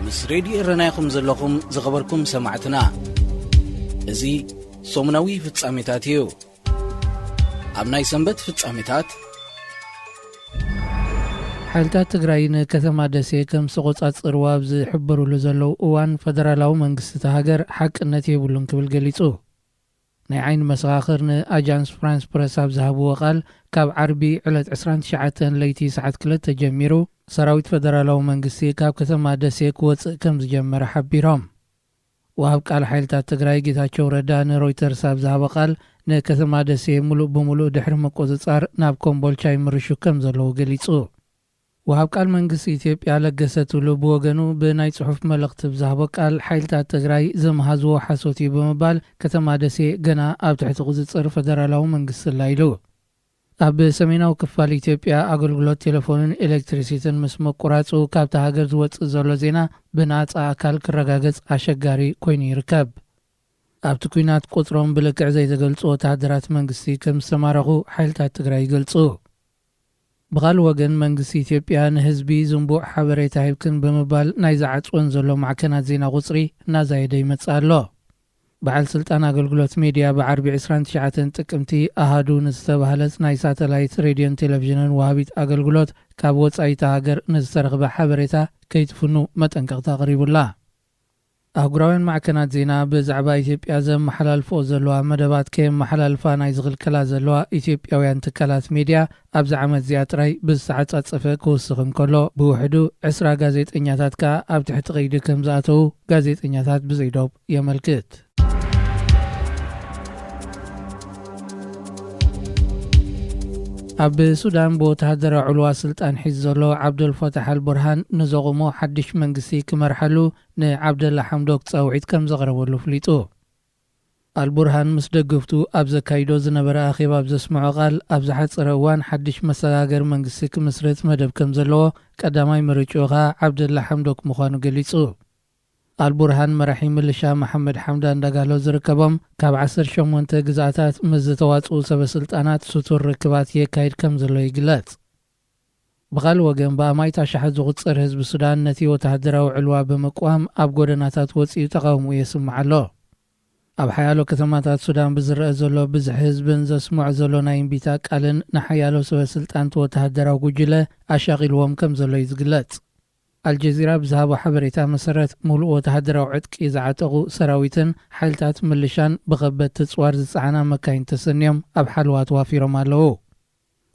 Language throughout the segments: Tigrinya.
ምስ ሬድዮ ኤረና ኢኹም ዘለኹም ዝኸበርኩም ሰማዕትና። እዚ ሰሙናዊ ፍጻሜታት እዩ። ኣብ ናይ ሰንበት ፍጻሜታት፣ ሓይልታት ትግራይ ንከተማ ደሴ ከም ዝተቖጻጸርዋ ኣብ ዝሕበሩሉ ዘለዉ እዋን፣ ፈደራላዊ መንግስቲ እታ ሃገር ሓቅነት የብሉን ክብል ገሊጹ። ናይ ዓይኒ መሰኻኽር ንኣጃንስ ፍራንስ ፕረስ ኣብ ዝሃብዎ ቃል፣ ካብ ዓርቢ ዕለት ዕስራን ትሽዓተን ለይቲ ሰዓት ክልተ ጀሚሩ፣ ሰራዊት ፈደራላዊ መንግስቲ ካብ ከተማ ደሴ ክወጽእ ከም ዝጀመረ ሓቢሮም። ወሃብ ቃል ሓይልታት ትግራይ ጌታቸው ረዳ ንሮይተርስ ኣብ ዝሃቦ ቃል፣ ንከተማ ደሴ ሙሉእ ብሙሉእ ድሕሪ ምቁጽጻር ናብ ኮምቦልቻ ይምርሹ ከም ዘለዉ ገሊጹ። ወሃብ ቃል መንግስቲ ኢትዮጵያ ለገሰ ቱሉ ብወገኑ ብናይ ጽሑፍ መልእኽቲ ብዝሃቦ ቃል፣ ሓይልታት ትግራይ ዘምሃዝዎ ሓሶት እዩ ብምባል፣ ከተማ ደሴ ገና ኣብ ትሕቲ ቁጽጽር ፈደራላዊ መንግስቲ ኣላ ኢሉ። ኣብ ሰሜናዊ ክፋል ኢትዮጵያ ኣገልግሎት ቴሌፎንን ኤሌክትሪሲቲን ምስ ምቁራጹ፣ ካብታ ሃገር ዝወጽእ ዘሎ ዜና ብናጻ ኣካል ክረጋገጽ ኣሸጋሪ ኮይኑ ይርከብ። ኣብቲ ኲናት ቁጽሮም ብልክዕ ዘይተገልጹ ወተሃደራት መንግስቲ ከም ዝተማረኹ ሓይልታት ትግራይ ይገልጹ። ብኻልእ ወገን፣ መንግስቲ ኢትዮጵያ ንህዝቢ ዝንቡዕ ሓበሬታ ሂብክን ብምባል ናይ ዝዓጽወን ዘሎ ማዕከናት ዜና ቁጽሪ እናዛየደ ይመጽእ ኣሎ። በዓል ስልጣን ኣገልግሎት ሜድያ ብዓርቢ ዕስራን ትሽዓተን ጥቅምቲ ኣሃዱ ንዝተባህለት ናይ ሳተላይት ሬድዮን ቴሌቪዥንን ወሃቢት ኣገልግሎት ካብ ወጻኢታ ሃገር ንዝተረኽበ ሓበሬታ ከይትፍኑ መጠንቀቕታ ኣቕሪቡላ። ኣህጉራውያን ማዕከናት ዜና ብዛዕባ ኢትዮጵያ ዘመሓላልፍኦ ዘለዋ መደባት ከየመሓላልፋ ናይ ዝኽልከላ ዘለዋ ኢትዮጵያውያን ትካላት ሜድያ፣ ኣብዚ ዓመት እዚኣ ጥራይ ብዝተዓጻጸፈ ክውስኽ እንከሎ፣ ብውሕዱ ዕስራ ጋዜጠኛታት ከኣ ኣብ ትሕቲ ቀይዲ ከም ዝኣተዉ ጋዜጠኛታት ብዘይዶብ የመልክት። ኣብ ሱዳን ብወተሃደራዊ ዕልዋ ስልጣን ሒዙ ዘሎ ዓብደልፈታሕ ኣልቡርሃን ንዘቑሞ ሓድሽ መንግስቲ ክመርሓሉ ንዓብደላ ሓምዶክ ጻውዒት ከም ዘቕረበሉ ኣፍሊጡ። ኣልቡርሃን ምስ ደገፍቱ ኣብ ዘካይዶ ዝነበረ ኣኼባ ኣብ ዘስምዖ ቃል፣ ኣብ ዝሓጸረ እዋን ሓድሽ መሰጋገሪ መንግስቲ ክምስርት መደብ ከም ዘለዎ፣ ቀዳማይ ምርጭኡ ኸኣ ዓብደላ ሓምዶክ ምዃኑ ገሊጹ። ኣልቡርሃን መራሒ ምልሻ መሓመድ ሓምዳን ዳጋሎ ዝርከቦም ካብ ዓሰርተ ሸሞንተ ግዝኣታት ምስ ዝተዋጽኡ ሰበ ስልጣናት ስቱር ርክባት የካይድ ከም ዘሎ ይግለጽ። ብኻልእ ወገን፣ ብኣማኢት ኣሽሓት ዝቑጸር ህዝቢ ሱዳን ነቲ ወተሃደራዊ ዕልዋ ብምቅዋም ኣብ ጎደናታት ወጺኡ ተቓውሞኡ የስምዕ ኣሎ። ኣብ ሓያሎ ከተማታት ሱዳን ብዝረአ ዘሎ ብዝሒ ህዝብን ዘስምዖ ዘሎ ናይ እምቢታ ቃልን፣ ንሓያሎ ሰበ ስልጣን እቲ ወተሃደራዊ ጉጅለ ኣሻቒልዎም ከም ዘሎ እዩ ዝግለጽ። ኣልጀዚራ ብዝሃቦ ሓበሬታ መሰረት፣ ሙሉእ ወተሃደራዊ ዕጥቂ ዝዓጠቑ ሰራዊትን ሓይልታት ምልሻን ብኸበድቲ ጽዋር ዝጸዓና መካይን ተሰንዮም ኣብ ሓለዋ ተዋፊሮም ኣለዉ።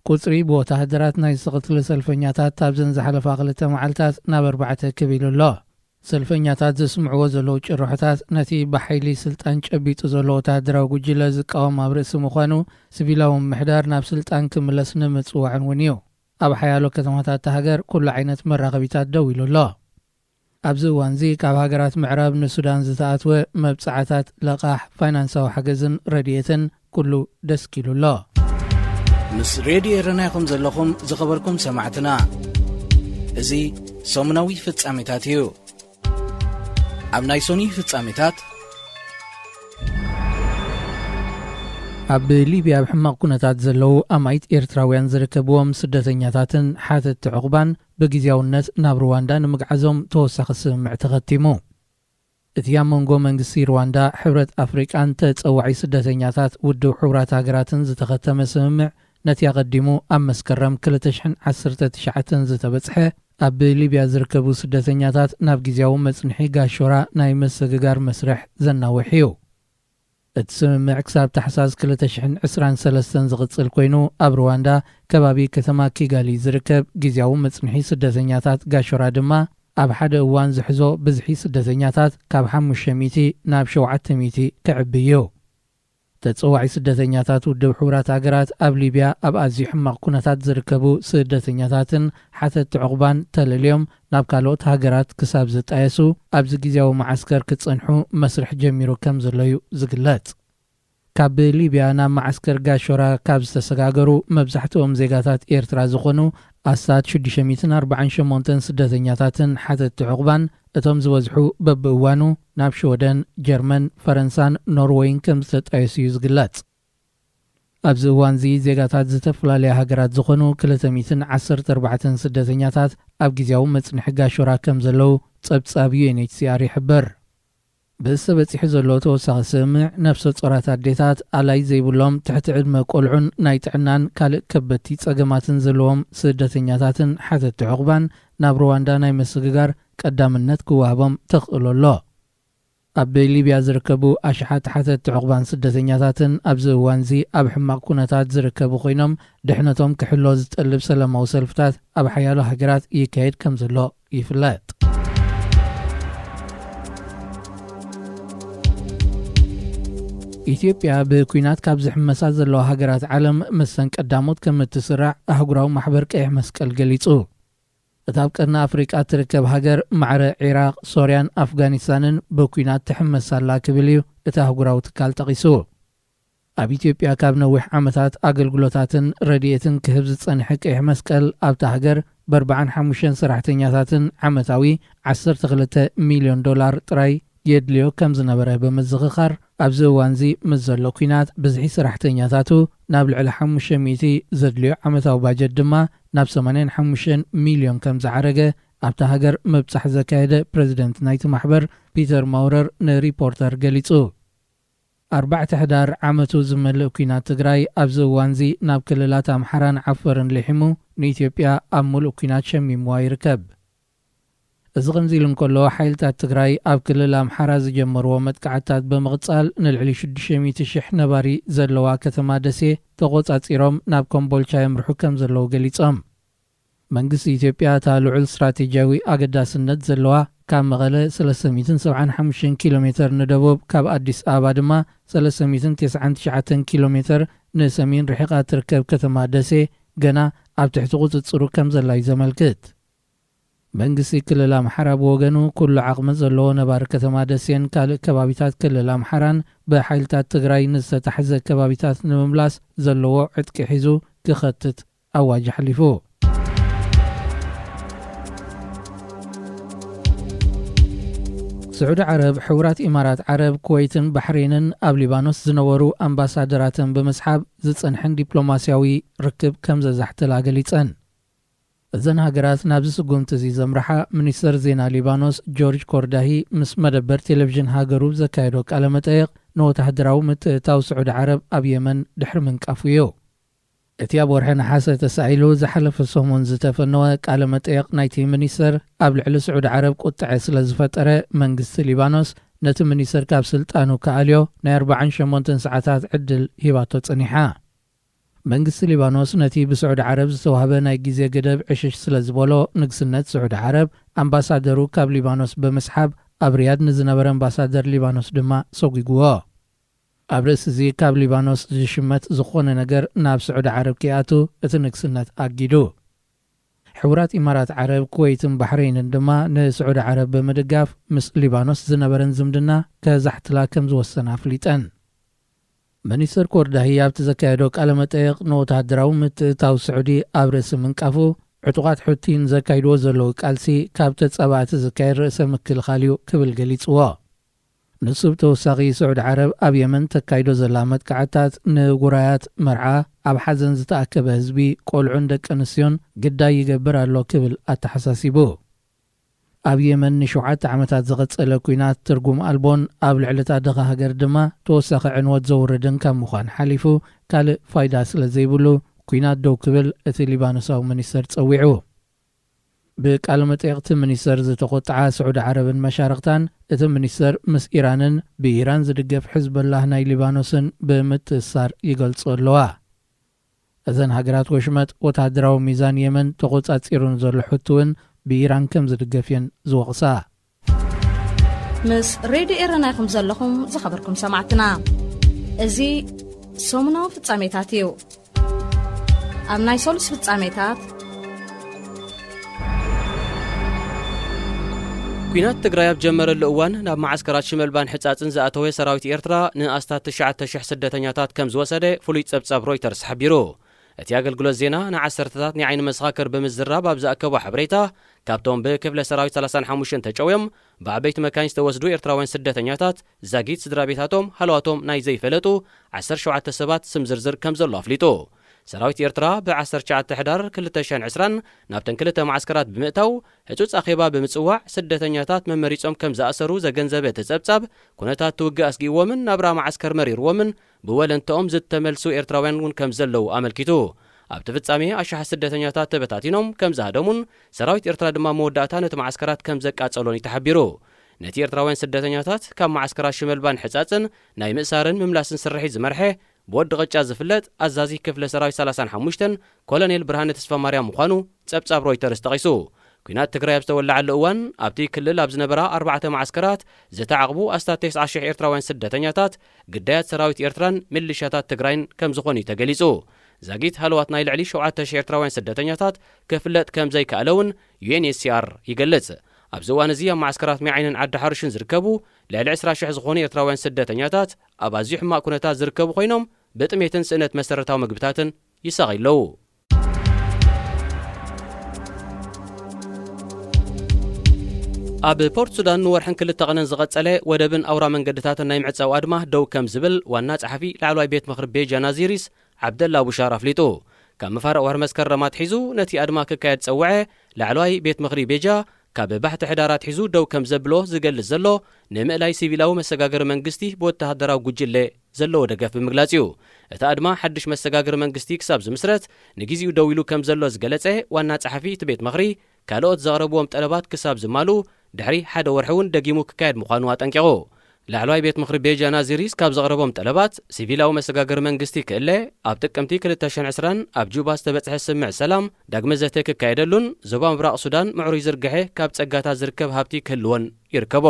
ቁጽሪ ብወተሃደራት ናይ ዝተቐትሉ ሰልፈኛታት ኣብዘን ዝሓለፋ ክልተ መዓልታት ናብ ኣርባዕተ ክብ ኢሉ ኣሎ። ሰልፈኛታት ዘስምዕዎ ዘለዉ ጭርሖታት፣ ነቲ ብሓይሊ ስልጣን ጨቢጡ ዘሎ ወተሃደራዊ ጉጅለ ዝቃወም ኣብ ርእሲ ምዃኑ፣ ሲቪላዊ ምምሕዳር ናብ ስልጣን ክምለስ ንምጽዋዕን እውን እዩ። ኣብ ሓያሎ ከተማታት እታ ሃገር ኩሉ ዓይነት መራኸቢታት ደው ኢሉ ኣሎ። ኣብዚ እዋንዚ ካብ ሃገራት ምዕራብ ንሱዳን ዝተኣትወ መብጽዓታት፣ ለቓሕ፣ ፋይናንሳዊ ሓገዝን ረድኤትን ኩሉ ደስኪሉ ኣሎ። ምስ ሬድዮ ኤረና ኢኹም ዘለኹም ዝኸበርኩም ሰማዕትና። እዚ ሰሙናዊ ፍጻሜታት እዩ። ኣብ ናይ ሶኒ ፍጻሜታት፣ ኣብ ሊብያ ኣብ ሕማቕ ኩነታት ዘለዉ ኣማኢት ኤርትራውያን ዝርከብዎም ስደተኛታትን ሓተትቲ ዕቑባን ብግዝያውነት ናብ ሩዋንዳ ንምግዓዞም ተወሳኺ ስምምዕ ተኸቲሙ። እቲ ኣብ መንጎ መንግስቲ ሩዋንዳ፣ ሕብረት ኣፍሪቃን ተጸዋዒ ስደተኛታት ውድብ ሕቡራት ሃገራትን ዝተኸተመ ስምምዕ፣ ነቲ ኣቐዲሙ ኣብ መስከረም ክልተ ሽሕን ዓሰርተ ትሽዓተን ዝተበጽሐ፣ ኣብ ሊብያ ዝርከቡ ስደተኛታት ናብ ግዝያዊ መጽንሒ ጋሾራ ናይ ምስግጋር መስርሕ ዘናውሕ እዩ። እቲ ስምምዕ ክሳብ ታሕሳስ ክልተ ሽሕን ዕስራን ሰለስተን ዝቕጽል ኮይኑ፣ ኣብ ሩዋንዳ ከባቢ ከተማ ኪጋሊ ዝርከብ ግዝያዊ መጽንሒ ስደተኛታት ጋሾራ ድማ፣ ኣብ ሓደ እዋን ዝሕዞ ብዝሒ ስደተኛታት ካብ ሓሙሽተ ሚእቲ ናብ ሸውዓተ ሚእቲ ክዕቢ እዩ። ተጸዋዒ ስደተኛታት ውድብ ሕቡራት ሃገራት ኣብ ሊብያ ኣብ ኣዝዩ ሕማቕ ኩነታት ዝርከቡ ስደተኛታትን ሓተትቲ ዕቑባን ተለልዮም ናብ ካልኦት ሃገራት ክሳብ ዝጣየሱ፣ ኣብዚ ግዝያዊ መዓስከር ክጸንሑ መስርሕ ጀሚሩ ከም ዘሎ እዩ ዝግለጽ። ካብ ሊብያ ናብ መዓስከር ጋሾራ ካብ ዝተሰጋገሩ መብዛሕትኦም ዜጋታት ኤርትራ ዝኾኑ ኣስታት ሽዱሽተ ሚእትን ኣርባዓን ሸሞንተን ስደተኛታትን ሓተትቲ ዕቑባን፣ እቶም ዝበዝሑ በብእዋኑ ናብ ሽወደን፣ ጀርመን፣ ፈረንሳን ኖርወይን ከም ዝተጣየሱ እዩ ዝግለጽ። ኣብዚ እዋንዚ ዜጋታት ዝተፈላለያ ሃገራት ዝኾኑ ክልተ ሚእትን ዓሰርተ ኣርባዕተን ስደተኛታት ኣብ ግዝያዊ መጽንሒ ጋሾራ ከም ዘለዉ ጸብጻብ ዩ ኤን ኤች ሲ ኣር ይሕብር። ብዝተበጺሑ ዘሎ ተወሳኺ ስምምዕ፣ ነፍሰ ጾራት ኣዴታት፣ ኣላይ ዘይብሎም ትሕቲ ዕድመ ቆልዑን ናይ ጥዕናን ካልእ ከበድቲ ጸገማትን ዘለዎም ስደተኛታትን ሓተትቲ ዕቑባን ናብ ሩዋንዳ ናይ ምስግጋር ቀዳምነት ክወሃቦም ተኽእሎ ኣሎ። ኣብ ሊብያ ዝርከቡ ኣሽሓት ሓተትቲ ዕቑባን ስደተኛታትን ኣብዚ እዋንዚ ኣብ ሕማቕ ኩነታት ዝርከቡ ኮይኖም፣ ድሕነቶም ክሕሎ ዝጠልብ ሰላማዊ ሰልፍታት ኣብ ሓያሎ ሃገራት ይካየድ ከም ዘሎ ይፍለጥ። ኢትዮጵያ ብኲናት ካብ ዝሕመሳ ዘለዋ ሃገራት ዓለም መስተን ቀዳሞት ከም እትስራዕ ኣህጉራዊ ማሕበር ቀይሕ መስቀል ገሊጹ። እታ ኣብ ቀርኒ ኣፍሪቃ እትርከብ ሃገር ማዕረ ዒራቕ፣ ሶርያን ኣፍጋኒስታንን ብኲናት ትሕመስ ኣላ ክብል እዩ እቲ ኣህጉራዊ ትካል ጠቒሱ። ኣብ ኢትዮጵያ ካብ ነዊሕ ዓመታት ኣገልግሎታትን ረድኤትን ክህብ ዝጸንሐ ቀይሕ መስቀል ኣብታ ሃገር ብኣርባዓን ሓሙሽተን ሰራሕተኛታትን ዓመታዊ ዓሰርተ ክልተ ሚልዮን ዶላር ጥራይ የድልዮ ከም ዝነበረ ብምዝኽኻር፣ ኣብዚ እዋንዚ ምስ ዘሎ ኲናት ብዝሒ ሰራሕተኛታቱ ናብ ልዕሊ ሓሙሽተ ሚእቲ ዘድልዮ ዓመታዊ ባጀት ድማ ናብ ሰማንያን ሓሙሽተን ሚልዮን ከም ዝዓረገ ኣብታ ሃገር ምብጻሕ ዘካየደ ፕረዚደንት ናይቲ ማሕበር ፒተር ማውረር ንሪፖርተር ገሊጹ። ኣርባዕተ ሕዳር ዓመቱ ዝመልእ ኲናት ትግራይ ኣብዚ እዋንዚ ናብ ክልላት ኣምሓራን ዓፈርን ልሒሙ ንኢትዮጵያ ኣብ ሙሉእ ኲናት ሸሚምዋ ይርከብ። እዚ ከምዚ ኢሉ እንከሎ፣ ሓይልታት ትግራይ ኣብ ክልል ኣምሓራ ዝጀመርዎ መጥቃዕትታት ብምቕጻል ንልዕሊ ሽዱሽተ ሚእቲ ሽሕ ነባሪ ዘለዋ ከተማ ደሴ ተቖጻጺሮም ናብ ኮምቦልቻ የምርሑ ከም ዘለዉ ገሊጾም። መንግስቲ ኢትዮጵያ እታ ልዑል ስትራቴጂያዊ ኣገዳስነት ዘለዋ ካብ መቐለ ሰለስተ ሚእትን ሰብዓን ሓሙሽተን ኪሎ ሜተር ንደቡብ፣ ካብ ኣዲስ ኣበባ ድማ ሰለስተ ሚእትን ተስዓን ትሽዓተን ኪሎ ሜተር ንሰሜን ርሒቓ ትርከብ ከተማ ደሴ ገና ኣብ ትሕቲ ቁጽጽሩ ከም ዘላ እዩ ዘመልክት። መንግስቲ ክልል ኣምሓራ ብወገኑ፣ ኩሉ ዓቕሚ ዘለዎ ነባሪ ከተማ ደሴን ካልእ ከባቢታት ክልል ኣምሓራን ብሓይልታት ትግራይ ንዝተታሕዘ ከባቢታት ንምምላስ ዘለዎ ዕጥቂ ሒዙ ክኸትት ኣዋጅ ኣሕሊፉ። ስዑዲ ዓረብ፣ ሕቡራት ኢማራት ዓረብ፣ ኩወይትን ባሕሬንን ኣብ ሊባኖስ ዝነበሩ ኣምባሳደራተን ብምስሓብ ዝጸንሐን ዲፕሎማስያዊ ርክብ ከም ዘዛሕተላ ገሊጸን። እዘን ሃገራት ናብዚ ስጉምቲ እዚ ዘምርሓ፣ ሚኒስተር ዜና ሊባኖስ ጆርጅ ኮርዳሂ ምስ መደበር ቴሌቪዥን ሃገሩ ዘካየዶ ቃለ መጠይቕ፣ ንወታደራዊ ምትእትታው ስዑዲ ዓረብ ኣብ የመን ድሕሪ ምንቃፉ እዩ። እቲ ኣብ ወርሒ ነሓሰ ተሳኢሉ ዝሓለፈ ሰሙን ዝተፈነወ ቃለ መጠይቕ ናይቲ ሚኒስተር፣ ኣብ ልዕሊ ስዑዲ ዓረብ ቁጥዐ ስለ ዝፈጠረ፣ መንግስቲ ሊባኖስ ነቲ ሚኒስተር ካብ ስልጣኑ ክኣልዮ ናይ ኣርባዓን ሸሞንተን ሰዓታት ዕድል ሂባቶ ጸኒሓ። መንግስቲ ሊባኖስ ነቲ ብስዑዲ ዓረብ ዝተዋህበ ናይ ግዜ ገደብ ዕሽሽ ስለ ዝበሎ፣ ንግስነት ስዑዲ ዓረብ ኣምባሳደሩ ካብ ሊባኖስ ብምስሓብ፣ ኣብ ሪያድ ንዝነበረ ኣምባሳደር ሊባኖስ ድማ ሰጒግዎ። ኣብ ርእሲ እዚ፣ ካብ ሊባኖስ ዝሽመት ዝኾነ ነገር ናብ ስዑዲ ዓረብ ከይኣቱ እቲ ንግስነት ኣጊዱ። ሕቡራት ኢማራት ዓረብ፣ ኩወይትን ባሕረይንን ድማ ንስዑዲ ዓረብ ብምድጋፍ፣ ምስ ሊባኖስ ዝነበረን ዝምድና ከዛሕትላ ከም ዝወሰና ኣፍሊጠን። ሚኒስተር ኮርዳሂ ኣብቲ ዘካየዶ ቃለ መጠይቕ፣ ንወታደራዊ ምትእትታው ስዑዲ ኣብ ርእሲ ምንቃፉ፣ ዕጡቓት ሑቲ ንዘካይድዎ ዘለዉ ቃልሲ ካብ ተጻባእቲ ዝካየድ ርእሰ ምክልኻል እዩ ክብል ገሊጽዎ። ንሱ ብተወሳኺ፣ ስዑዲ ዓረብ ኣብ የመን ተካይዶ ዘላ መጥቃዕትታት ንጉራያት መርዓ፣ ኣብ ሓዘን ዝተኣከበ ህዝቢ፣ ቆልዑን ደቂ ኣንስትዮን ግዳይ ይገብር ኣሎ ክብል ኣተሓሳሲቡ። ኣብ የመን ንሸውዓተ ዓመታት ዝቐጸለ ኲናት ትርጉም ኣልቦን ኣብ ልዕሊ እታ ድኻ ሃገር ድማ ተወሳኺ ዕንወት ዘውርድን ካብ ምዃን ሓሊፉ ካልእ ፋይዳ ስለ ዘይብሉ፣ ኲናት ደው ክብል እቲ ሊባኖሳዊ ሚኒስተር ጸዊዑ። ብቃለ መጠይቕቲ ሚኒስተር ዝተቖጥዓ ስዑዲ ዓረብን መሻርኽታን፣ እቲ ሚኒስተር ምስ ኢራንን ብኢራን ዝድገፍ ሕዝበላህ ናይ ሊባኖስን ብምትእስሳር ይገልጾ ኣለዋ። እዘን ሃገራት ወሽመጥ፣ ወተሃደራዊ ሚዛን የመን ተቖጻጺሩ ንዘሎ ሑቲ እውን ብኢራን ከም ዝድገፍ እየን ዝወቕሳ። ምስ ሬድዮ ኤረና ኢኹም ዘለኹም ዝኸበርኩም ሰማዕትና። እዚ ሰሙናዊ ፍጻሜታት እዩ። ኣብ ናይ ሰሉስ ፍጻሜታት፣ ኲናት ትግራይ ኣብ ጀመረሉ እዋን ናብ መዓስከራት ሽመልባን ሕጻጽን ዝኣተወ ሰራዊት ኤርትራ ንኣስታት ትሽዓተ ሽሕ ስደተኛታት ከም ዝወሰደ ፍሉይ ጸብጻብ ሮይተርስ ሓቢሩ። እቲ ኣገልግሎት ዜና ንዓሰርተታት ናይ ዓይኒ መሰኻክር ብምዝራብ ኣብ ዝኣከቦ ሓበሬታ፣ ካብቶም ብክፍለ ሰራዊት ሰላሳን ሓሙሽተን ተጨውዮም ብዓበይቲ መካይን ዝተወስዱ ኤርትራውያን ስደተኛታት፣ ዛጊት ስድራ ቤታቶም ሃለዋቶም ናይ ዘይፈለጡ ዓሰርተ ሸውዓተ ሰባት ስም ዝርዝር ከም ዘሎ ኣፍሊጡ። ሰራዊት ኤርትራ ብ ዓሰርተ ትሽዓተ ሕዳር ክልተ ሽሕን ዕስራን ናብተን ክልተ መዓስከራት ብምእታው፣ ህጹጽ ኣኼባ ብምጽዋዕ፣ ስደተኛታት መመሪጾም ከም ዝኣሰሩ ዘገንዘበ እቲ ጸብጻብ፣ ኩነታት እቲ ውግእ ኣስጊእዎምን ናብራ መዓስከር መሪርዎምን ብወለንትኦም ዝተመልሱ ኤርትራውያን እውን ከም ዘለዉ ኣመልኪቱ። ኣብቲ ፍጻሜ፣ ኣሽሓት ስደተኛታት ተበታቲኖም ከም ዝሃደሙን፣ ሰራዊት ኤርትራ ድማ መወዳእታ ነቲ መዓስከራት ከም ዘቃጸሎን እዩ ተሓቢሩ። ነቲ ኤርትራውያን ስደተኛታት ካብ መዓስከራት ሽመልባን ሕጻጽን ናይ ምእሳርን ምምላስን ስርሒት ዝመርሐ፣ ብወዲ ቅጫ ዝፍለጥ ኣዛዚ ክፍለ ሰራዊት ሰላሳን ሓሙሽተን ኮሎኔል ብርሃነ ተስፋማርያም ምዃኑ ጸብጻብ ሮይተርስ ጠቒሱ። ኲናት ትግራይ ኣብ ዝተወለዓሉ እዋን፣ ኣብቲ ክልል ኣብ ዝነበራ ኣርባዕተ መዓስከራት ዝተዓቕቡ ኣስታት ተስዓ ሽሕ ኤርትራውያን ስደተኛታት፣ ግዳያት ሰራዊት ኤርትራን ሚሊሻታት ትግራይን ከም ዝኾኑ እዩ ተገሊጹ። ዛጊት ሃለዋት ናይ ልዕሊ ሸውዓተ ሽሕ ኤርትራውያን ስደተኛታት ክፍለጥ ከም ዘይከኣለ እውን ዩ ኤን ኤች ሲ ኣር ይገልጽ። ኣብዚ እዋን እዚ ኣብ መዓስከራት ሜዓይንን ዓዲ ሓሩሽን ዝርከቡ ልዕሊ ዕስራ ሽሕ ዝኾኑ ኤርትራውያን ስደተኛታት ኣብ ኣዝዩ ሕማቕ ኩነታት ዝርከቡ ኮይኖም፣ ብጥሜትን ስእነት መሰረታዊ ምግብታትን ይሳቐዩ ኣለዉ። ኣብ ፖርት ሱዳን ንወርሕን ክልተ ቀንን ዝቐጸለ ወደብን ኣውራ መንገድታትን ናይ ምዕጻው ኣድማ ደው ከም ዝብል ዋና ጸሓፊ ላዕለዋይ ቤት ምኽሪ ቤጃ ናዚሪስ ዓብደላ ቡሻር ኣፍሊጡ። ካብ መፋርቕ ወርሒ መስከረም ኣትሒዙ ነቲ ኣድማ ክካየድ ጸውዐ ላዕለዋይ ቤት ምኽሪ ቤጃ፣ ካብ ባሕቲ ሕዳር ኣትሒዙ ደው ከም ዘብሎ ዝገልጽ ዘሎ፣ ንምእላይ ሲቪላዊ መሰጋገሪ መንግስቲ ብወተሃደራዊ ጉጅለ ዘለዎ ደገፍ ብምግላጽ እዩ። እቲ ኣድማ ሓድሽ መሰጋገሪ መንግስቲ ክሳብ ዝምስረት ንግዜኡ ደው ኢሉ ከም ዘሎ ዝገለጸ ዋና ጸሓፊ እቲ ቤት ምኽሪ፣ ካልኦት ዘቕረብዎም ጠለባት ክሳብ ዝማልኡ ድሕሪ ሓደ ወርሒ እውን ደጊሙ ክካየድ ምዃኑ ኣጠንቂቑ። ላዕለዋይ ቤት ምኽሪ ቤጃ ናዚሪስ ካብ ዘቕረቦም ጠለባት፣ ሲቪላዊ መሰጋገሪ መንግስቲ ክእለ፣ ኣብ ጥቅምቲ ክልተ ሽሕን ዕስራን ኣብ ጁባ ዝተበጽሐ ስምምዕ ሰላም ዳግመ ዘተ ክካየደሉን ዞባ ምብራቕ ሱዳን ምዕሩይ ዝርግሐ ካብ ጸጋታት ዝርከብ ሃብቲ ክህልዎን ይርከቦ።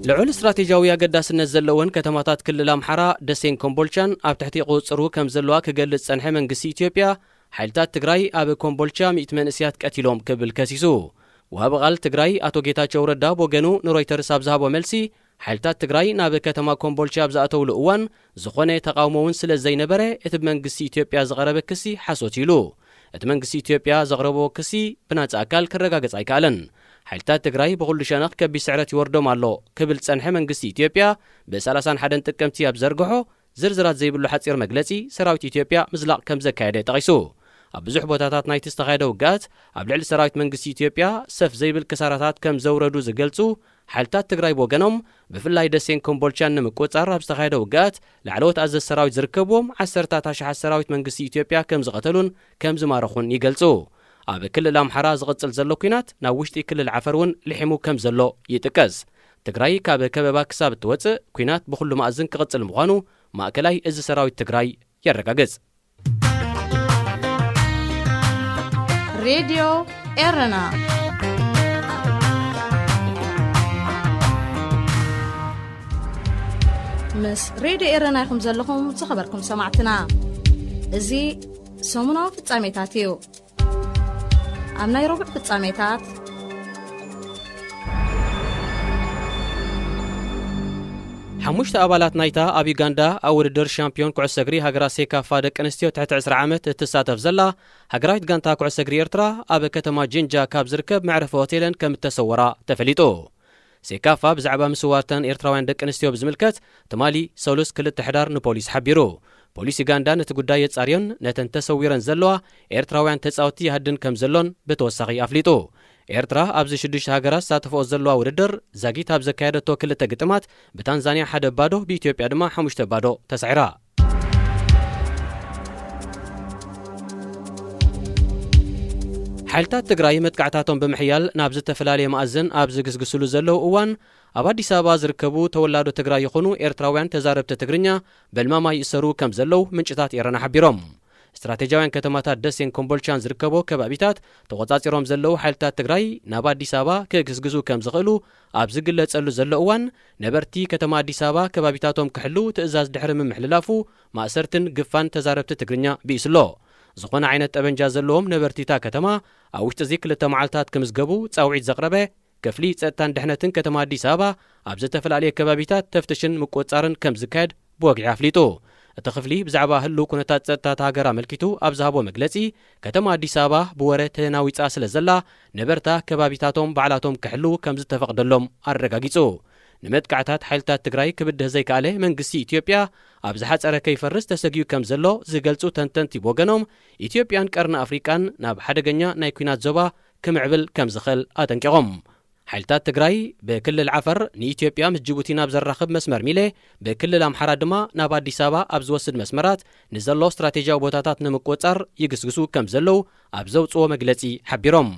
ልዑል ስትራቴጂያዊ ኣገዳስነት ዘለወን ከተማታት ክልል ኣምሓራ ደሴን ኮምቦልቻን ኣብ ትሕቲ ቁጽጽሩ ከም ዘለዋ ክገልጽ ጸንሐ መንግስቲ ኢትዮጵያ፣ ሓይልታት ትግራይ ኣብ ኮምቦልቻ ሚእቲ መንእሰያት ቀቲሎም ክብል ከሲሱ። ወሃቢ ቃል ትግራይ ኣቶ ጌታቸው ረዳ ብወገኑ ንሮይተርስ ኣብ ዝሃቦ መልሲ፣ ሓይልታት ትግራይ ናብ ከተማ ኮምቦልቻ ኣብ ዝኣተውሉ እዋን ዝኾነ ተቓውሞ እውን ስለ ዘይነበረ፣ እቲ ብመንግስቲ ኢትዮጵያ ዝቐረበ ክሲ ሓሶት ኢሉ። እቲ መንግስቲ ኢትዮጵያ ዘቕረቦ ክሲ ብናጻ ኣካል ክረጋገጽ ኣይከኣለን። ሓይልታት ትግራይ ብኹሉ ሸነኽ ከቢድ ስዕረት ይወርዶም ኣሎ ክብል ዝጸንሐ መንግስቲ ኢትዮጵያ፣ ብ ሰላሳን ሓደን ጥቅምቲ ኣብ ዘርግሖ ዝርዝራት ዘይብሉ ሓጺር መግለጺ፣ ሰራዊት ኢትዮጵያ ምዝላቕ ከም ዘካየደ ጠቒሱ። ኣብ ብዙሕ ቦታታት ናይቲ ዝተኻየደ ውግኣት፣ ኣብ ልዕሊ ሰራዊት መንግስቲ ኢትዮጵያ ሰፍ ዘይብል ክሳራታት ከም ዘውረዱ ዝገልጹ ሓይልታት ትግራይ ብወገኖም፣ ብፍላይ ደሴን ኮምቦልቻን ንምቁጽጻር ኣብ ዝተኻየደ ውግኣት፣ ላዕለዎት ኣዘዝቲ ሰራዊት ዝርከብዎም ዓሰርታት ኣሽሓት ሰራዊት መንግስቲ ኢትዮጵያ ከም ዝቐተሉን ከም ዝማረኹን ይገልጹ። ኣብ ክልል ኣምሓራ ዝቕጽል ዘሎ ኲናት ናብ ውሽጢ ክልል ዓፈር እውን ልሒሙ ከም ዘሎ ይጥቀስ። ትግራይ ካብ ከበባ ክሳብ እትወጽእ፣ ኲናት ብኹሉ መኣዝን ክቕጽል ምዃኑ ማእከላይ እዚ ሰራዊት ትግራይ የረጋግጽ። ሬድዮ ኤረና ምስ ሬድዮ ኤረና ኢኹም ዘለኹም ዝኸበርኩም ሰማዕትና። እዚ ሰሙናዊ ፍጻሜታት እዩ። ኣብ ናይ ረቡዕ ፍጻሜታት፣ ሓሙሽተ ኣባላት ናይታ ኣብ ዩጋንዳ ኣብ ውድድር ሻምፒዮን ኩዕሶ እግሪ ሃገራት ሴካፋ ደቂ ኣንስትዮ ትሕቲ ዕስራ ዓመት እትሳተፍ ዘላ ሃገራዊት ጋንታ ኩዕሶ እግሪ ኤርትራ፣ ኣብ ከተማ ጂንጃ ካብ ዝርከብ መዕረፊ ሆቴለን ከም እተሰወራ ተፈሊጡ። ሴካፋ ብዛዕባ ምስዋርተን ኤርትራውያን ደቂ ኣንስትዮ ብዝምልከት፣ ትማሊ ሰሉስ ክልተ ሕዳር ንፖሊስ ሓቢሩ። ፖሊስ ዩጋንዳ ነቲ ጉዳይ የጻርዮን ነተን ተሰዊረን ዘለዋ ኤርትራውያን ተጻወትቲ ይሃድን ከም ዘሎን ብተወሳኺ ኣፍሊጡ። ኤርትራ ኣብዚ ሽዱሽተ ሃገራት ዝሳተፍኦ ዘለዋ ውድድር፣ ዛጊት ኣብ ዘካየደቶ ክልተ ግጥማት፣ ብታንዛንያ ሓደ ባዶ፣ ብኢትዮጵያ ድማ ሓሙሽተ ባዶ ተሳዒራ። ሓይልታት ትግራይ መጥቃዕታቶም ብምሕያል ናብ ዝተፈላለየ መኣዝን ኣብ ዝግስግስሉ ዘለዉ እዋን፣ ኣብ ኣዲስ ኣበባ ዝርከቡ ተወላዶ ትግራይ ይኹኑ ኤርትራውያን ተዛረብቲ ትግርኛ በልማማ ይእሰሩ ከም ዘለዉ ምንጭታት ኤረና ሓቢሮም። ስትራቴጂያውያን ከተማታት ደሴን ኮምቦልቻን ዝርከቦ ከባቢታት ተቖጻጺሮም ዘለዉ ሓይልታት ትግራይ ናብ ኣዲስ ኣበባ ክግስግሱ ከም ዝኽእሉ ኣብ ዝግለጸሉ ዘሎ እዋን፣ ነበርቲ ከተማ ኣዲስ ኣበባ ከባቢታቶም ክሕሉ ትእዛዝ ድሕሪ ምምሕልላፉ፣ ማእሰርትን ግፋን ተዛረብቲ ትግርኛ ብኢሱ ኣሎ። ዝኾነ ዓይነት ጠበንጃ ዘለዎም ነበርቲ እታ ከተማ ኣብ ውሽጢ እዚ ክልተ መዓልታት ክምዝገቡ ጻውዒት ዘቕረበ፣ ክፍሊ ጸጥታን ድሕነትን ከተማ ኣዲስ ኣበባ ኣብ ዝተፈላለየ ከባቢታት ተፍትሽን ምቁጽጻርን ከም ዝካየድ ብወግዒ ኣፍሊጡ። እቲ ክፍሊ ብዛዕባ ህሉው ኩነታት ጸጥታ እታ ሃገር ኣመልኪቱ ኣብ ዝሃቦ መግለጺ፣ ከተማ ኣዲስ ኣበባ ብወረ ተናዊጻ ስለ ዘላ፣ ነበርታ ከባቢታቶም ባዕላቶም ክሕልዉ ከም ዝተፈቕደሎም ኣረጋጊጹ። ንመጥቃዕታት ሓይልታት ትግራይ ክብድህ ዘይከኣለ መንግስቲ ኢትዮጵያ፣ ኣብ ዝሓጸረ ከይፈርስ ተሰጊኡ ከም ዘሎ ዝገልጹ ተንተንቲ ብወገኖም፣ ኢትዮጵያን ቀርኒ ኣፍሪቃን ናብ ሓደገኛ ናይ ኲናት ዞባ ክምዕብል ከም ዝኽእል ኣጠንቂቖም። ሓይልታት ትግራይ ብክልል ዓፈር ንኢትዮጵያ ምስ ጅቡቲ ናብ ዘራኽብ መስመር ሚሌ፣ ብክልል ኣምሓራ ድማ ናብ ኣዲስ ኣበባ ኣብ ዝወስድ መስመራት ንዘሎ ስትራቴጂያዊ ቦታታት ንምቁጽጻር ይግስግሱ ከም ዘለዉ ኣብ ዘውጽዎ መግለጺ ሓቢሮም።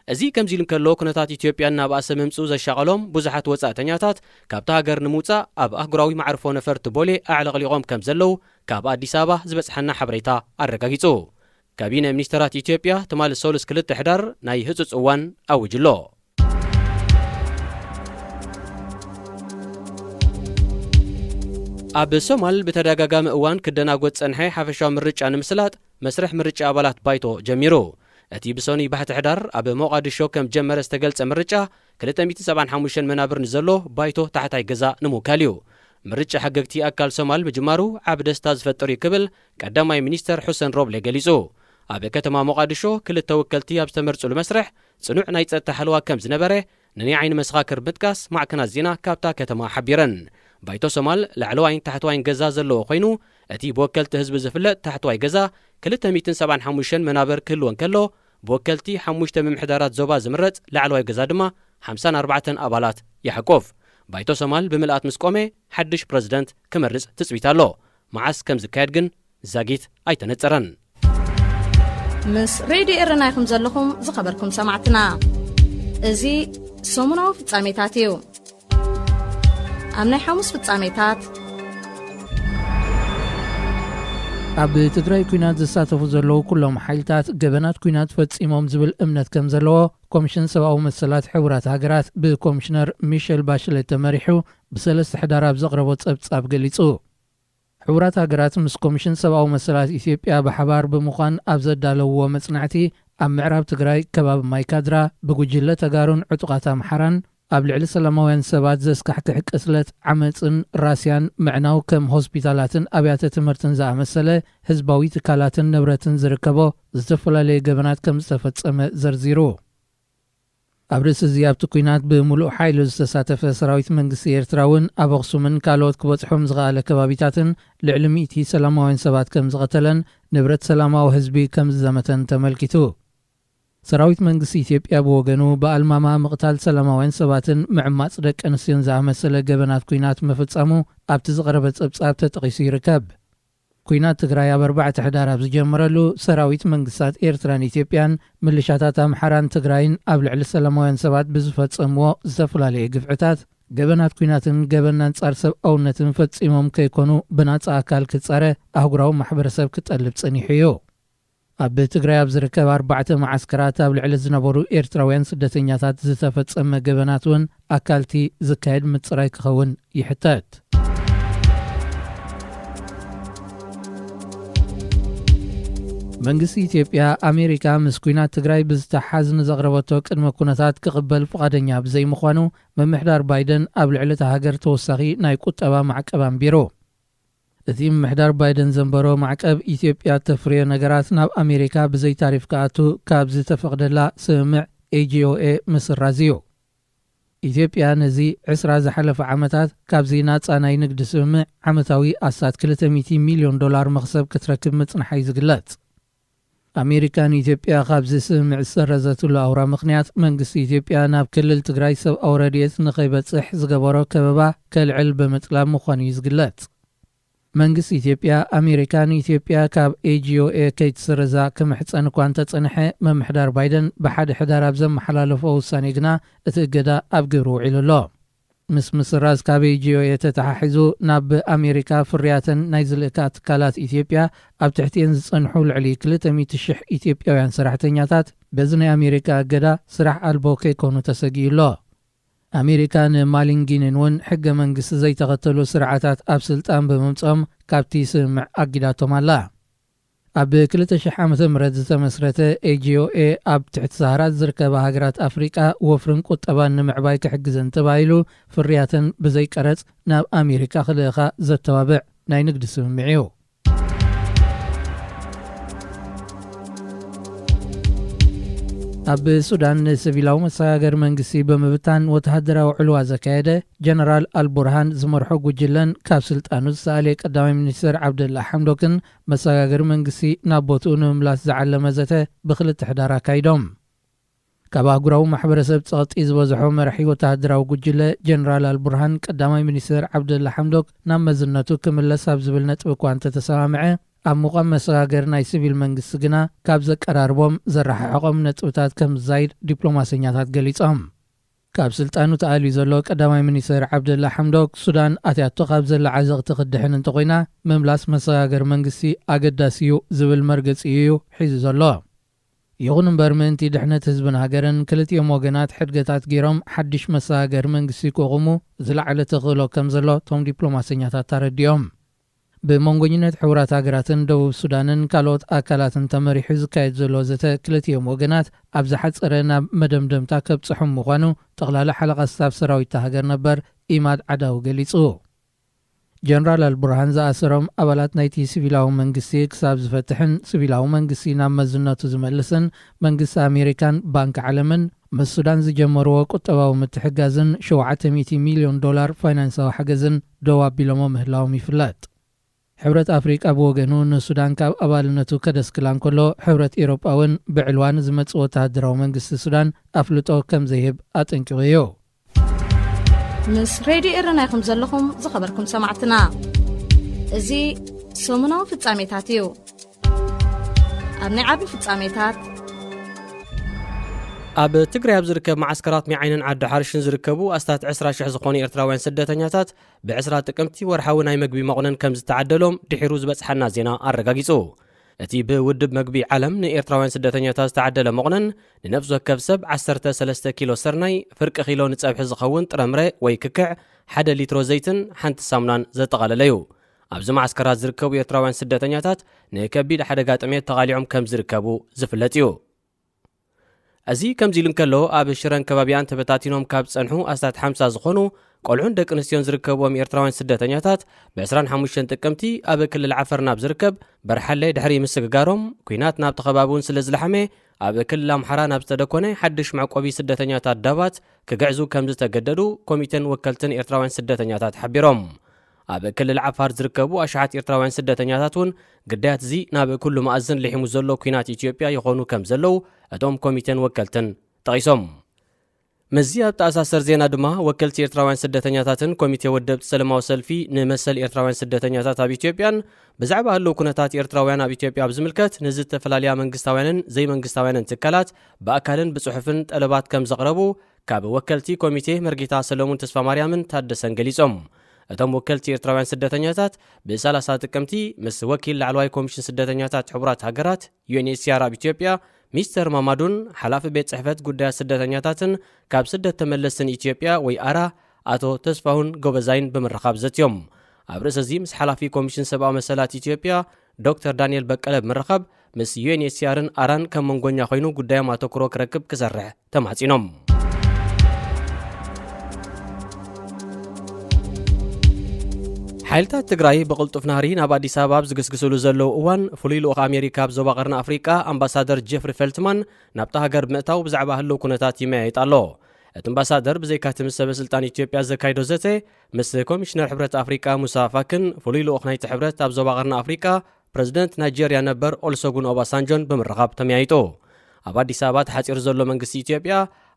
እዚ ከምዚ ኢሉ እንከሎ፣ ኩነታት ኢትዮጵያ እናባእሰ ምምጽኡ ዘሻቐሎም ብዙሓት ወጻእተኛታት ካብታ ሃገር ንምውጻእ ኣብ ኣህጉራዊ መዕርፎ ነፈርቲ ቦሌ ኣዕለቕሊቖም ከም ዘለዉ ካብ ኣዲስ ኣበባ ዝበጽሓና ሓበሬታ ኣረጋጊጹ። ካቢነ ሚኒስተራት ኢትዮጵያ ትማሊ ሰሉስ ክልተ ሕዳር ናይ ህጹጽ እዋን ኣዊጁ ኣሎ። ኣብ ሶማል ብተደጋጋሚ እዋን ክደናጎ ዝጸንሐ ሓፈሻዊ ምርጫ ንምስላጥ መስርሕ ምርጫ ኣባላት ባይቶ ጀሚሩ። እቲ ብሰኑይ ባሕቲ ሕዳር ኣብ ሞቓዲሾ ከም ጀመረ ዝተገልጸ ምርጫ፣ ክልተ ሚእትን ሰብዓን ሓሙሽተን መናብር ንዘሎ ባይቶ ታሕታይ ገዛ ንምውካል እዩ። ምርጫ ሕገግቲ ኣካል ሶማል ምጅማሩ ዓቢ ደስታ ዝፈጥር እዩ ክብል ቀዳማይ ሚኒስተር ሑሰን ሮብሌ ገሊጹ። ኣብ ከተማ ሞቓዲሾ ክልተ ወከልቲ ኣብ ዝተመርጹሉ መስርሕ ጽኑዕ ናይ ጸጥታ ሓለዋ ከም ዝነበረ ንናይ ዓይኒ መሰኻክር ምጥቃስ ማዕከናት ዜና ካብታ ከተማ ሓቢረን። ባይቶ ሶማል ላዕለዋይን ታሕተዋይን ገዛ ዘለዎ ኮይኑ፣ እቲ ብወከልቲ ህዝቢ ዝፍለጥ ታሕተዋይ ገዛ ክልተ ሚእትን ሰብዓን ሓሙሽተን መናበር ክህልዎ እንከሎ፣ ብወከልቲ ሓሙሽተ ምምሕዳራት ዞባ ዝምረጽ ላዕለዋይ ገዛ ድማ ሓምሳን ኣርባዕተን ኣባላት ይሕቁፍ። ባይቶ ሶማል ብምልኣት ምስ ቆመ፣ ሓድሽ ፕረዚደንት ክመርጽ ትጽቢት ኣሎ። መዓስ ከም ዝካየድ ግን ዛጊት ኣይተነጸረን። ምስ ሬድዮ ኤረና ኢኹም ዘለኹም ዝኸበርኩም ሰማዕትና። እዚ ሰሙናዊ ፍጻሜታት እዩ። ኣብ ናይ ሓሙስ ፍጻሜታት፣ ኣብ ትግራይ ኲናት ዝሳተፉ ዘለዉ ኩሎም ሓይልታት ገበናት ኲናት ፈጺሞም ዝብል እምነት ከም ዘለዎ ኮሚሽን ሰብኣዊ መሰላት ሕቡራት ሃገራት ብኮሚሽነር ሚሸል ባሽለት ተመሪሑ ብሰለስተ ሕዳር ኣብ ዘቕረቦ ጸብጻብ ገሊጹ። ሕቡራት ሃገራት ምስ ኮሚሽን ሰብኣዊ መሰላት ኢትዮጵያ ብሓባር ብምዃን ኣብ ዘዳለውዎ መጽናዕቲ፣ ኣብ ምዕራብ ትግራይ ከባቢ ማይካድራ ብጉጅለ ተጋሩን ዕጡቓት ኣምሓራን ኣብ ልዕሊ ሰላማውያን ሰባት ዘስካሕክሕ ቅትለት፣ ዓመጽን ራስያን ምዕናው ከም ሆስፒታላትን ኣብያተ ትምህርትን ዝኣመሰለ ህዝባዊ ትካላትን ንብረትን ዝርከቦ ዝተፈላለየ ገበናት ከም ዝተፈጸመ ዘርዚሩ። ኣብ ርእሲ እዚ ኣብቲ ኲናት ብምሉእ ሓይሉ ዝተሳተፈ ሰራዊት መንግስቲ ኤርትራ እውን ኣብ ኣኽሱምን ካልኦት ክበጽሖም ዝኸኣለ ከባቢታትን ልዕሊ ሚእቲ ሰላማውያን ሰባት ከም ዝቐተለን ንብረት ሰላማዊ ህዝቢ ከም ዝዘመተን ተመልኪቱ። ሰራዊት መንግስቲ ኢትዮጵያ ብወገኑ ብኣልማማ ምቕታል ሰላማውያን ሰባትን ምዕማጽ ደቂ ኣንስትዮን ዝኣመሰለ ገበናት ኲናት ምፍጻሙ ኣብቲ ዝቐረበ ጸብጻብ ተጠቒሱ ይርከብ። ኲናት ትግራይ ኣብ ኣርባዕተ ሕዳር ኣብ ዝጀመረሉ፣ ሰራዊት መንግስታት ኤርትራን ኢትዮጵያን ምልሻታት ኣምሓራን ትግራይን ኣብ ልዕሊ ሰላማውያን ሰባት ብዝፈጸምዎ ዝተፈላለየ ግፍዕታት፣ ገበናት ኲናትን ገበን ኣንጻር ሰብኣውነትን ፈጺሞም ከይኮኑ ብናጻ ኣካል ክጻረ ኣህጉራዊ ማሕበረሰብ ክጠልብ ጸኒሑ እዩ። ኣብ ትግራይ ኣብ ዝርከብ ኣርባዕተ መዓስከራት ኣብ ልዕሊ ዝነበሩ ኤርትራውያን ስደተኛታት ዝተፈጸመ ገበናት እውን ኣካልቲ ዝካየድ ምጽራይ ክኸውን ይሕተት። መንግስቲ ኢትዮጵያ፣ ኣሜሪካ ምስ ኲናት ትግራይ ብዝተሓዝ ንዘቕረበቶ ቅድመ ኩነታት ክቕበል ፍቓደኛ ብዘይምዃኑ፣ ምምሕዳር ባይደን ኣብ ልዕሊ እታ ሃገር ተወሳኺ ናይ ቁጠባ ማዕቀብ ኣንቢሩ። እቲ ምምሕዳር ባይደን ዘንበሮ ማዕቀብ፣ ኢትዮጵያ እተፍርዮ ነገራት ናብ ኣሜሪካ ብዘይ ታሪፍ ክኣቱ ካብ ዝተፈቕደላ ስምምዕ ኤ ጂ ኦ ኤ ምስራዝ እዩ። ኢትዮጵያ ነዚ ዕስራ ዝሓለፈ ዓመታት ካብዚ ናጻ ናይ ንግዲ ስምምዕ ዓመታዊ ኣስታት ክልተ ሚእቲ ሚልዮን ዶላር መኽሰብ ክትረክብ ምጽንሓ እዩ ዝግለጽ። ኣሜሪካ ንኢትዮጵያ ካብዚ ስምምዕ ዝሰረዘትሉ ኣውራ ምኽንያት፣ መንግስቲ ኢትዮጵያ ናብ ክልል ትግራይ ሰብኣዊ ረድኤት ንኸይበጽሕ ዝገበሮ ከበባ ከልዕል ብምጥላብ ምዃኑ እዩ ዝግለጽ። መንግስቲ ኢትዮጵያ፣ ኣሜሪካ ንኢትዮጵያ ካብ ኤ ጂ ኦ ኤ ከይትስረዛ ክምሕጸን እኳ እንተጸንሐ፣ ምምሕዳር ባይደን ብሓደ ሕዳር ኣብ ዘመሓላለፎ ውሳኔ ግና እቲ እገዳ ኣብ ግብሪ ውዒሉ ኣሎ። ምስ ምስራዝ ካብ ኤ ጂ ኦ ኤ ተተሓሒዙ፣ ናብ ኣሜሪካ ፍርያተን ናይ ዝልእካ ትካላት ኢትዮጵያ ኣብ ትሕቲኤን ዝጸንሑ ልዕሊ ክልተ ሚእቲ ሽሕ ኢትዮጵያውያን ሰራሕተኛታት በዚ ናይ ኣሜሪካ እገዳ ስራሕ ኣልቦ ከይኮኑ ተሰጊኡ ኣሎ። ኣሜሪካ ንማሊንጊንን እውን ሕገ መንግስቲ ዘይተኸተሉ ስርዓታት ኣብ ስልጣን ብምምጾም ካብቲ ስምምዕ ኣጊዳቶም ኣላ። ኣብ ክልተ ሽሕ ዓመተ ምህረት ዝተመስረተ ኤ ጂ ኦ ኤ ኣብ ትሕቲ ሰሃራ ዝርከባ ሃገራት ኣፍሪቃ ወፍርን ቁጠባን ንምዕባይ ክሕግዘን ተባሂሉ ፍርያተን ብዘይ ቀረጽ ናብ ኣሜሪካ ክልእኻ ዘተባብዕ ናይ ንግዲ ስምምዕ እዩ። ኣብ ሱዳን ንሲቪላዊ መሰጋገሪ መንግስቲ ብምብታን ወተሃደራዊ ዕልዋ ዘካየደ ጀነራል ኣልቡርሃን ዝመርሖ ጉጅለን ካብ ስልጣኑ ዝሰኣለ ቀዳማይ ሚኒስትር ዓብደላ ሓምዶክን መሰጋገሪ መንግስቲ ናብ ቦትኡ ንምምላስ ዝዓለመ ዘተ ብክልተ ሕዳር ኣካይዶም። ካብ ኣህጉራዊ ማሕበረሰብ ጸቕጢ ዝበዝሖ መራሒ ወተሃደራዊ ጉጅለ ጀነራል ኣልቡርሃን ቀዳማይ ሚኒስትር ዓብደላ ሓምዶክ ናብ መዝነቱ ክምለስ ኣብ ዝብል ነጥቢ እኳ እንተተሰማምዐ፣ ኣብ ምቋም መሰጋገሪ ናይ ሲቪል መንግስቲ ግና ካብ ዘቀራርቦም ዘረሓሕቖም ነጥብታት ከም ዝዛይድ ዲፕሎማሰኛታት ገሊጾም። ካብ ስልጣኑ ተኣልዩ ዘሎ ቀዳማይ ሚኒስትር ዓብደላ ሓምዶክ፣ ሱዳን ኣትያቶ ካብ ዘላ ዓዘቕቲ ክድሕን እንተኾይና፣ ምምላስ መሰጋገሪ መንግስቲ ኣገዳሲ እዩ ዝብል መርገጺ እዩ ሒዙ ዘሎ። ይኹን እምበር፣ ምእንቲ ድሕነት ህዝብን ሃገርን፣ ክልቲኦም ወገናት ሕድገታት ገይሮም ሓድሽ መሰጋገሪ መንግስቲ ክቑሙ ዝለዓለ ተኽእሎ ከም ዘሎ እቶም ዲፕሎማሰኛታት ኣረዲኦም። ብመንጎኝነት ሕቡራት ሃገራትን ደቡብ ሱዳንን ካልኦት ኣካላትን ተመሪሑ ዝካየድ ዘሎ ዘተ፣ ክልቲኦም ወገናት ኣብ ዝሓጸረ ናብ መደምደምታ ከብጽሖም ምዃኑ ጠቕላላ ሓለቓ ስታፍ ሰራዊት እታ ሃገር ነበር ኢማድ ዓዳዊ ገሊጹ። ጀነራል ኣልቡርሃን ዝኣሰሮም ኣባላት ናይቲ ሲቪላዊ መንግስቲ ክሳብ ዝፈትሕን ሲቪላዊ መንግስቲ ናብ መዝነቱ ዝመልስን፣ መንግስቲ ኣሜሪካን ባንክ ዓለምን ምስ ሱዳን ዝጀመርዎ ቁጠባዊ ምትሕጋዝን ሸውዓተ ሚእቲ ሚልዮን ዶላር ፋይናንሳዊ ሓገዝን ደው ኣቢሎሞ ምህላዎም ይፍለጥ። ሕብረት ኣፍሪቃ ብወገኑ ንሱዳን ካብ ኣባልነቱ ከደስክላ እንከሎ፣ ሕብረት ኤውሮጳ እውን ብዕልዋ ንዝመጽእ ወተሃደራዊ መንግስቲ ሱዳን ኣፍልጦ ከም ዘይህብ ኣጠንቂቑ እዩ። ምስ ሬድዮ ኤረና ኢኹም ዘለኹም ዝኸበርኩም ሰማዕትና። እዚ ሰሙናዊ ፍጻሜታት እዩ። ኣብ ናይ ዓቢ ፍጻሜታት፣ ኣብ ትግራይ ኣብ ዝርከብ መዓስከራት ሚዓይንን ዓዲ ሓርሽን ዝርከቡ ኣስታት ዕስራ ሽሕ ዝኾኑ ኤርትራውያን ስደተኛታት ብዕስራ ጥቅምቲ ወርሓዊ ናይ መግቢ መቑነን ከም ዝተዓደሎም ድሒሩ ዝበጽሓና ዜና ኣረጋጊጹ። እቲ ብውድብ መግቢ ዓለም ንኤርትራውያን ስደተኛታት ዝተዓደለ መቑነን፣ ንነፍሲ ወከፍ ሰብ ዓሰርተ ሰለስተ ኪሎ ስርናይ፣ ፍርቂ ኪሎ ንጸብሒ ዝኸውን ጥረምረ ወይ ክክዕ፣ ሓደ ሊትሮ ዘይትን ሓንቲ ሳሙናን ዘጠቓለለ እዩ። ኣብዚ መዓስከራት ዝርከቡ ኤርትራውያን ስደተኛታት ንከቢድ ሓደጋ ጥሜት ተቓሊዖም ከም ዝርከቡ ዝፍለጥ እዩ። እዚ ከምዚ ኢሉ እንከሎ፣ ኣብ ሽረን ከባቢኣን ተበታቲኖም ካብ ጸንሑ ኣስታት ሓምሳ ዝኾኑ ቆልዑን ደቂ ኣንስትዮን ዝርከብዎም ኤርትራውያን ስደተኛታት፣ ብ ዕስራን ሓሙሽተን ጥቅምቲ ኣብ ክልል ዓፈር ናብ ዝርከብ በርሓለ ድሕሪ ምስግጋሮም፣ ኲናት ናብቲ ከባቢ እውን ስለ ዝለሓመ፣ ኣብ ክልል ኣምሓራ ናብ ዝተደኮነ ሓድሽ መዕቆቢ ስደተኛታት ዳባት ክግዕዙ ከም ዝተገደዱ ኮሚቴን ወከልትን ኤርትራውያን ስደተኛታት ሓቢሮም። ኣብ ክልል ዓፋር ዝርከቡ ኣሽሓት ኤርትራውያን ስደተኛታት እውን ግዳያት እዚ ናብ ኩሉ መኣዝን ልሒሙ ዘሎ ኲናት ኢትዮጵያ ይኾኑ ከም ዘለዉ እቶም ኮሚቴን ወከልትን ጠቒሶም። ምስዚ ኣብ ተኣሳሰር ዜና ድማ፣ ወከልቲ ኤርትራውያን ስደተኛታትን ኮሚቴ ወደብቲ ሰለማዊ ሰልፊ ንመሰል ኤርትራውያን ስደተኛታት ኣብ ኢትዮጵያን ብዛዕባ ህልው ኩነታት ኤርትራውያን ኣብ ኢትዮጵያ ኣብ ዝምልከት ንዝተፈላለያ መንግስታውያንን ዘይመንግስታውያንን ትካላት ብኣካልን ብጽሑፍን ጠለባት ከም ዘቕረቡ ካብ ወከልቲ ኮሚቴ መርጌታ ሰለሙን ተስፋማርያምን ታደሰን ገሊጾም። እቶም ወከልቲ ኤርትራውያን ስደተኛታት ብ30 ጥቅምቲ ምስ ወኪል ላዕለዋይ ኮሚሽን ስደተኛታት ሕቡራት ሃገራት፣ ዩ ኤን ኤች ሲ ኣር፣ ኣብ ኢትዮጵያ ሚስተር ማማዱን ሓላፊ ቤት ጽሕፈት ጉዳያት ስደተኛታትን ካብ ስደት ተመለስትን ኢትዮጵያ ወይ ኣራ ኣቶ ተስፋሁን ጎበዛይን ብምርኻብ ዘትዮም። ኣብ ርእሲ እዚ ምስ ሓላፊ ኮሚሽን ሰብኣዊ መሰላት ኢትዮጵያ ዶክተር ዳንኤል በቀለ ብምርኻብ ምስ ዩ ኤን ኤች ሲ ኣርን ኣራን ከም መንጎኛ ኮይኑ ጉዳዮም ኣተኩሮ ክረክብ ክሰርሕ ተማጺኖም። ሓይልታት ትግራይ ብቕልጡፍ ናህሪ ናብ ኣዲስ ኣበባ ኣብ ዝግስግስሉ ዘለዉ እዋን፣ ፍሉይ ልኡኽ ኣሜሪካ ኣብ ዞባ ቀርኒ ኣፍሪቃ ኣምባሳደር ጀፍሪ ፈልትማን ናብታ ሃገር ብምእታው ብዛዕባ ህልው ኩነታት ይመያየጥ ኣሎ። እቲ ኣምባሳደር ብዘይካቲ ምስ ሰበ ስልጣን ኢትዮጵያ ዘካይዶ ዘተ፣ ምስ ኮሚሽነር ሕብረት ኣፍሪቃ ሙሳ ፋክን ፍሉይ ልኡኽ ናይቲ ሕብረት ኣብ ዞባ ቀርኒ ኣፍሪቃ ፕረዚደንት ናይጄርያ ነበር ኦልሰጉን ኦባሳንጆን ብምርኻብ ተመያይጡ። ኣብ ኣዲስ ኣበባ ተሓጺሩ ዘሎ መንግስቲ ኢትዮጵያ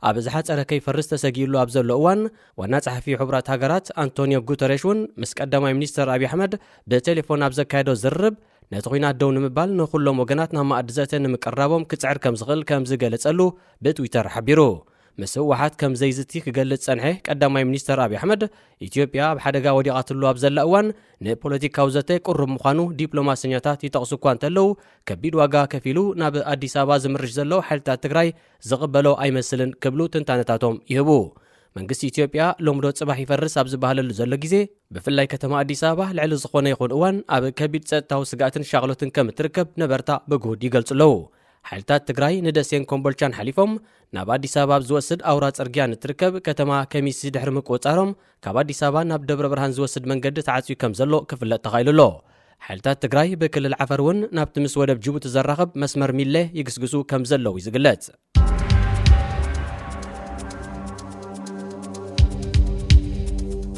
ኣብ ዝሓጸረ ከይፈርስ ተሰጊእሉ ኣብ ዘሎ እዋን፣ ዋና ጸሓፊ ሕቡራት ሃገራት ኣንቶኒዮ ጉተሬሽ እውን ምስ ቀዳማይ ሚኒስተር ኣብይ ኣሕመድ ብቴሌፎን ኣብ ዘካየዶ ዝርርብ፣ ነቲ ኲናት ደው ንምባል ንኹሎም ወገናት ናብ መኣዲ ዘተ ንምቅራቦም ክጽዕር ከም ዝኽእል ከም ዝገለጸሉ ብትዊተር ሓቢሩ። ምስ ህወሓት ከም ዘይዝቲ ክገልጽ ጸንሐ ቀዳማይ ሚኒስተር ኣብይ ኣሕመድ፣ ኢትዮጵያ ኣብ ሓደጋ ወዲቓትሉ ኣብ ዘላ እዋን ንፖለቲካዊ ዘተ ቅሩብ ምዃኑ ዲፕሎማሰኛታት ይጠቕሱ እኳ እንተለዉ፣ ከቢድ ዋጋ ከፊሉ ናብ ኣዲስ ኣበባ ዝምርሽ ዘሎ ሓይልታት ትግራይ ዝቕበሎ ኣይመስልን ክብሉ ትንታነታቶም ይህቡ። መንግስቲ ኢትዮጵያ ሎምዶ ጽባሕ ይፈርስ ኣብ ዝበሃለሉ ዘሎ ግዜ፣ ብፍላይ ከተማ ኣዲስ ኣበባ ልዕሊ ዝኾነ ይኹን እዋን ኣብ ከቢድ ጸጥታዊ ስግኣትን ሻቕሎትን ከም እትርከብ ነበርታ ብግሁድ ይገልጹ ኣለዉ። ሓይልታት ትግራይ ንደሴን ኮምቦልቻን ሓሊፎም ናብ ኣዲስ ኣበባ ኣብ ዝወስድ ኣውራ ጽርግያ ንትርከብ ከተማ ከሚሲ ድሕሪ ምቁጽጻሮም፣ ካብ ኣዲስ ኣበባ ናብ ደብረ ብርሃን ዝወስድ መንገዲ ተዓጽዩ ከም ዘሎ ክፍለጥ ተኻኢሉ ኣሎ። ሓይልታት ትግራይ ብክልል ዓፈር እውን ናብቲ ምስ ወደብ ጅቡቲ ዘራኽብ መስመር ሚለ ይግስግሱ ከም ዘለዉ እዩ ዝግለጽ።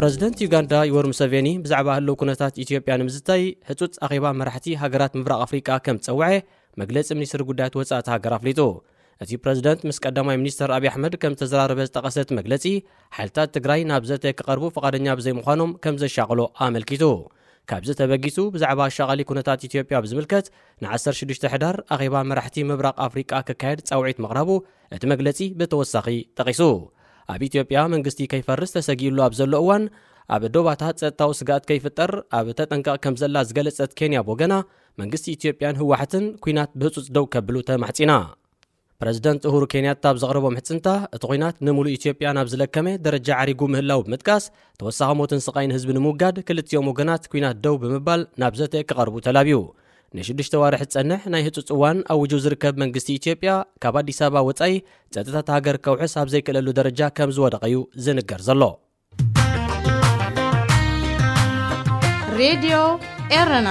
ፕረዚደንት ዩጋንዳ ዮወሪ ሙሰቬኒ ብዛዕባ ህልው ኩነታት ኢትዮጵያ ንምዝታይ ህጹጽ ኣኼባ መራሕቲ ሃገራት ምብራቕ ኣፍሪቃ ከም ዝጸውዐ መግለጺ ሚኒስትሪ ጉዳያት ወጻኢ እታ ሃገር ኣፍሊጡ። እቲ ፕረዚደንት ምስ ቀዳማይ ሚኒስትር ኣብይ ኣሕመድ ከም ዝተዘራረበ ዝጠቐሰ እቲ መግለጺ፣ ሓይልታት ትግራይ ናብ ዘተ ክቐርቡ ፍቓደኛ ብዘይምዃኖም ከም ዘሻቕሎ ኣመልኪቱ። ካብዚ ተበጊሱ ብዛዕባ ኣሻቓሊ ኩነታት ኢትዮጵያ ብዝምልከት ንዓሰርተ ሽዱሽተ ሕዳር ኣኼባ መራሕቲ ምብራቕ ኣፍሪቃ ክካየድ ጻውዒት ምቕራቡ እቲ መግለጺ ብተወሳኺ ጠቒሱ። ኣብ ኢትዮጵያ መንግስቲ ከይፈርስ ተሰጊኡሉ ኣብ ዘሎ እዋን፣ ኣብ ዶባታት ጸጥታዊ ስግኣት ከይፍጠር ኣብ ተጠንቀቕ ከም ዘላ ዝገለጸት ኬንያ ብወገና፣ መንግስቲ ኢትዮጵያን ህወሓትን ኲናት ብህጹጽ ደው ከብሉ ተማሕጺና። ፕረዚደንት ኡሁሩ ኬንያታ ኣብ ዘቕረቦ ምሕጽንታ፣ እቲ ኲናት ንምሉእ ኢትዮጵያ ናብ ዝለከመ ደረጃ ዓሪጉ ምህላው ብምጥቃስ፣ ተወሳኺ ሞትን ስቓይን ህዝቢ ንምውጋድ ክልቲኦም ወገናት ኲናት ደው ብምባል ናብ ዘተ ክቐርቡ ተላብዩ። ንሽዱሽተ ዋርሒ ዝጸንሕ ናይ ህጹጽ እዋን ኣውጁ ዝርከብ መንግስቲ ኢትዮጵያ፣ ካብ ኣዲስ ኣበባ ወጻኢ ጸጥታ እታ ሃገር ከውሕስ ኣብ ዘይክእለሉ ደረጃ ከም ዝወደቐ እዩ ዝንገር ዘሎ። ሬድዮ ኤረና